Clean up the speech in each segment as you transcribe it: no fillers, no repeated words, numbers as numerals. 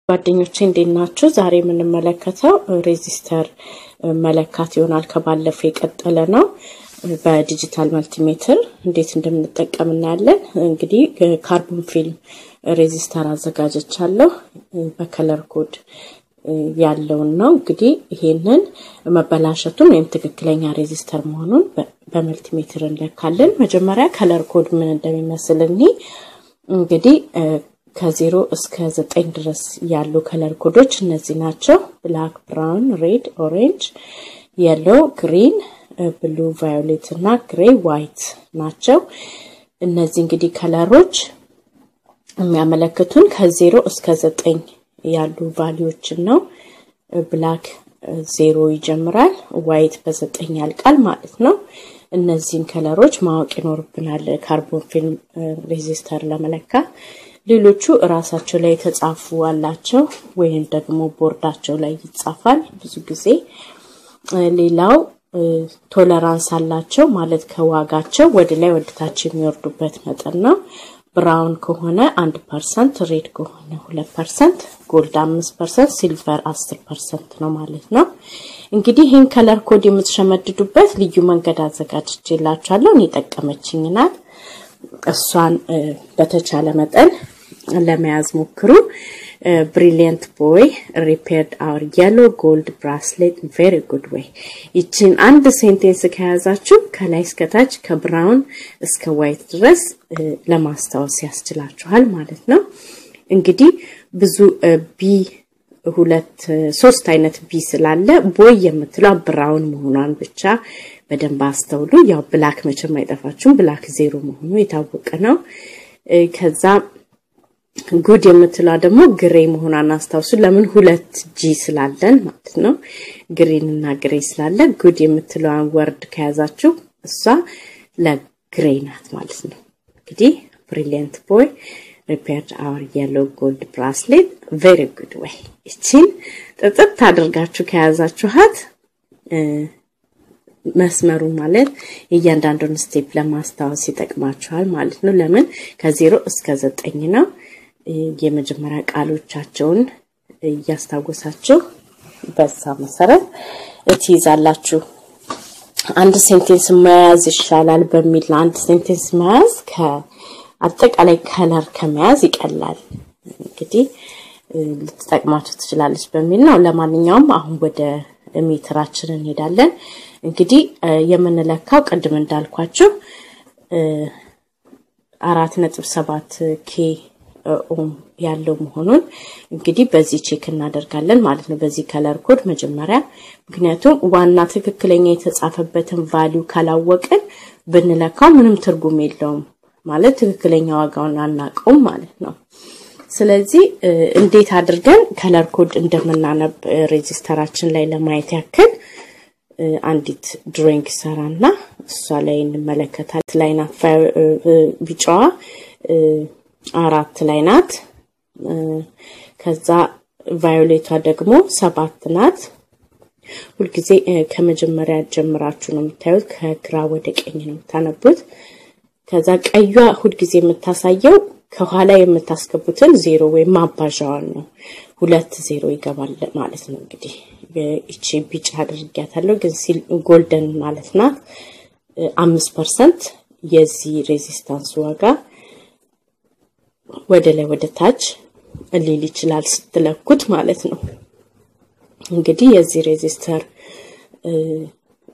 ጓደኞቼ እንዴት ናችሁ? ዛሬ የምንመለከተው resistor መለካት ይሆናል። ከባለፈው የቀጠለ ነው። በ digital multimeter እንዴት እንደምንጠቀም እናያለን። እንግዲህ carbon film resistor አዘጋጀቻለሁ። በ color code ያለውን ነው። እንግዲህ ይሄንን መበላሸቱን ወይም ትክክለኛ resistor መሆኑን በ multimeter እንለካለን። መጀመሪያ color code ምን እንደሚመስል እኒ እንግዲህ ከ0 እስከ 9 ድረስ ያሉ color code ኦች እነዚህ ናቸው። Black፣ brown፣ red፣ orange፣ yellow፣ green፣ blue፣ violet እና gray፣ white ናቸው። እነዚህ እንግዲህ color ኦች የሚያመለክቱን ከ0 እስከ 9 ያሉ value ዎችን ነው። Black 0 ይጀምራል፣ white በ9 ያልቃል ማለት ነው። እነዚህን color ኦች ማወቅ ይኖርብናል carbon film resistor ለመለካት። ሌሎቹ እራሳቸው ላይ የተጻፉ አላቸው ወይም ደግሞ ቦርዳቸው ላይ ይጻፋል ብዙ ጊዜ። ሌላው tolerance አላቸው ማለት ከዋጋቸው ወደ ላይ ወደ ታች የሚወርዱበት መጠን ነው። Brown ከሆነ 1%፣ red ከሆነ 2%፣ gold 5%፣ silver 10% ነው ማለት ነው። እንግዲህ ይህን color code የምትሸመድዱበት ልዩ መንገድ አዘጋጅቼላችኋለሁ። እኔ ጠቀመችኝ ናት። እሷን በተቻለ መጠን ለመያዝ ሞክሩ። "Brilliant boy repaired our yellow gold bracelet very good way።" ይችን አንድ sentence ከያዛችሁ ከላይ እስከታች ከ brown እስከ white ድረስ ለማስታወስ ያስችላችኋል ማለት ነው። እንግዲህ ብዙ B ሁለት ሶስት አይነት B ስላለ boy የምትለው brown መሆኗን ብቻ በደንብ አስተውሉ። ያው black መቼም አይጠፋችሁም። Black 0 መሆኑ የታወቀ ነው። ከዛ good የምትለዋ ደግሞ gray መሆኗን አስታውሱ። ለምን? ሁለት G ስላለን ማለት ነው። Green እና gray ስላለ good የምትለዋን word ከያዛችሁ እሷ ለ gray ናት ማለት ነው። እንግዲህ "Brilliant boy repaired our yellow gold bracelet very good way።" ይቺን ጥጥት አድርጋችሁ ከያዛችኋት መስመሩ ማለት እያንዳንዱን step ለማስታወስ ይጠቅማችኋል ማለት ነው። ለምን? ከ0 እስከ 9 ነው። የመጀመሪያ ቃሎቻቸውን እያስታወሳችሁ በዛ መሰረት ትይዛላችሁ። አንድ sentence መያዝ ይሻላል በሚል ነው። አንድ sentence መያዝ ከአጠቃላይ color ከመያዝ ይቀላል። እንግዲህ ልትጠቅማችሁ ትችላለች በሚል ነው። ለማንኛውም አሁን ወደ ሜትራችን እንሄዳለን። እንግዲህ የምንለካው ቅድም እንዳልኳችሁ 4.7 K ohm ያለው መሆኑን እንግዲህ በዚህ check እናደርጋለን ማለት ነው። በዚህ color code መጀመሪያ፣ ምክንያቱም ዋና ትክክለኛ የተጻፈበትን value ካላወቅን ብንለካው ምንም ትርጉም የለውም፣ ማለት ትክክለኛ ዋጋውን አናውቀውም ማለት ነው። ስለዚህ እንዴት አድርገን color code እንደምናነብ resistor ኣችን ላይ ለማየት ያክል አንዲት drawing ሰራና እሷ ላይ እንመለከታለን። ላይ ናት፣ ቢጫዋ 4 ላይ ናት። ከዛ violet ቷ ደግሞ 7 ናት። ሁልጊዜ ከመጀመሪያ ጀምራችሁ ነው የምታዩት፣ ከግራ ወደ ቀኝ ነው የምታነቡት። ከዛ ቀዩዋ ሁልጊዜ የምታሳየው ከኋላ የምታስገቡትን ዜሮ ወይም ማባዣዋን ነው። ሁለት ዜሮ ይገባል ማለት ነው። እንግዲህ እቺ ቢጫ አድርጊያታለሁ፣ ግን golden ማለት ናት። 5% የዚህ resistance ዋጋ ወደ ላይ ወደ ታች ሊል ይችላል ስትለኩት ማለት ነው። እንግዲህ የዚህ resistor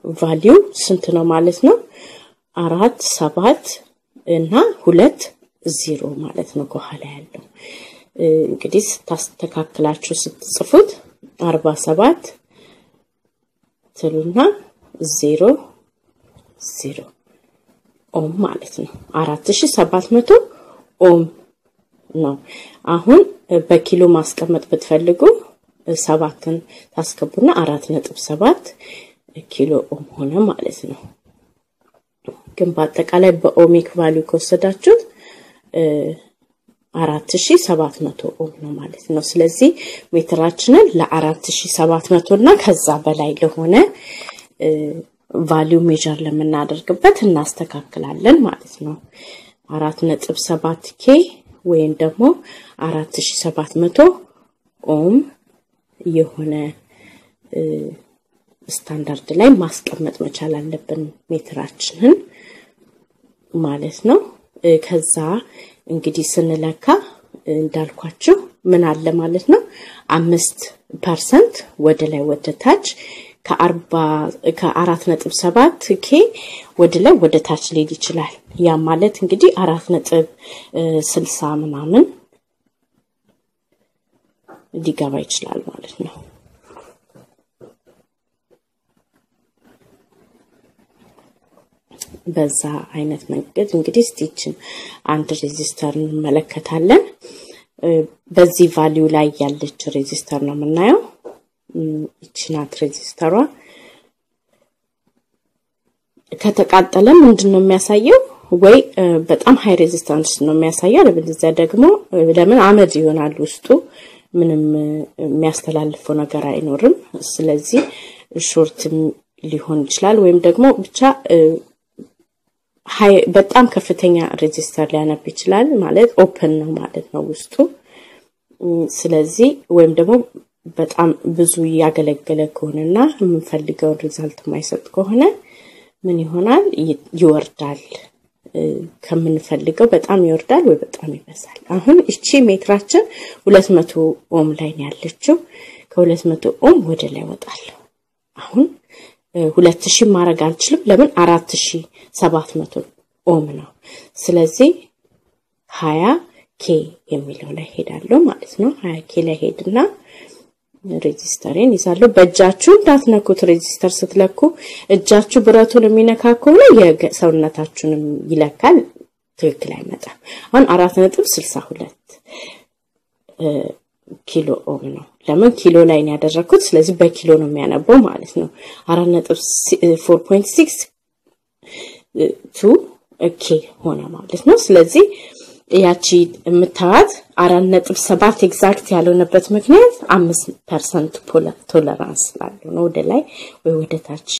value ስንት ነው ማለት ነው? 4፣ 7 እና 2 ዜሮ ማለት ነው ከኋላ ያለው። እንግዲህ ስታስተካክላችሁ ስትጽፉት 47 ትሉና 0 0 ohm ማለት ነው። 4700 ohm ነው። አሁን በኪሎ ማስቀመጥ ብትፈልጉ ሰባትን ታስገቡና 4.7 kilo ohm ሆነ ማለት ነው። ግን በአጠቃላይ በ ohmic value ከወሰዳችሁት 4700 ohm ነው ማለት ነው። ስለዚህ ሜትራችንን ለ4700 እና ከዛ በላይ ለሆነ value measure ለምናደርግበት እናስተካክላለን ማለት ነው። 4.7 K ወይም ደግሞ 4700 ohm የሆነ ስታንዳርድ ላይ ማስቀመጥ መቻል አለብን ሜትራችንን ማለት ነው። ከዛ እንግዲህ ስንለካ እንዳልኳችሁ ምን አለ ማለት ነው 5% ወደ ላይ ወደ ታች ከ4.7 K ወደ ላይ ወደ ታች ሊል ይችላል። ያ ማለት እንግዲህ 4.60 ምናምን ሊገባ ይችላል ማለት ነው። በዛ አይነት መንገድ እንግዲህ ስቲችን አንድ resistor እንመለከታለን። በዚህ value ላይ ያለች resistor ነው የምናየው። እቺ ናት resistor ዋ። ከተቃጠለ ምንድነው የሚያሳየው? ወይ በጣም high resistance ነው የሚያሳየው፣ አለበለዚያ ደግሞ ለምን አመድ ይሆናል ውስጡ ምንም የሚያስተላልፈው ነገር አይኖርም። ስለዚህ short ሊሆን ይችላል ወይም ደግሞ ብቻ high በጣም ከፍተኛ resistor ሊያነብ ይችላል ማለት open ነው ማለት ነው ውስጡ። ስለዚህ ወይም ደግሞ በጣም ብዙ ያገለገለ ከሆነና የምንፈልገውን result የማይሰጥ ከሆነ ምን ይሆናል? ይወርዳል፣ ከምንፈልገው በጣም ይወርዳል ወይ በጣም ይበዛል። አሁን እቺ ሜትራችን 200 ohm ላይ ነው ያለችው። ከ200 ohm ወደ ላይ ወጣለሁ። አሁን 2000 ማድረግ አልችልም። ለምን 4700 ohm ነው። ስለዚህ 20 K የሚለው ላይ ሄዳለሁ ማለት ነው። 20 K ላይ ሄድና resistor ኤን ይዛለሁ። በእጃችሁ እንዳትነኩት። resistor ስትለኩ እጃችሁ ብረቱን የሚነካ ከሆነ የሰውነታችሁንም ይለካል፣ ትክክል አይመጣም። አሁን 4.62 kilo ohm ነው። ለምን ኪሎ ላይ ነው ያደረኩት፣ ስለዚህ በኪሎ ነው የሚያነበው ማለት ነው። 4.4.62 K ሆነ ማለት ነው። ስለዚህ ያቺ የምታዋት 4.7 exact ያልሆነበት ምክንያት 5% tolerance ስላለው ነው ወደ ላይ ወይ ወደ ታች።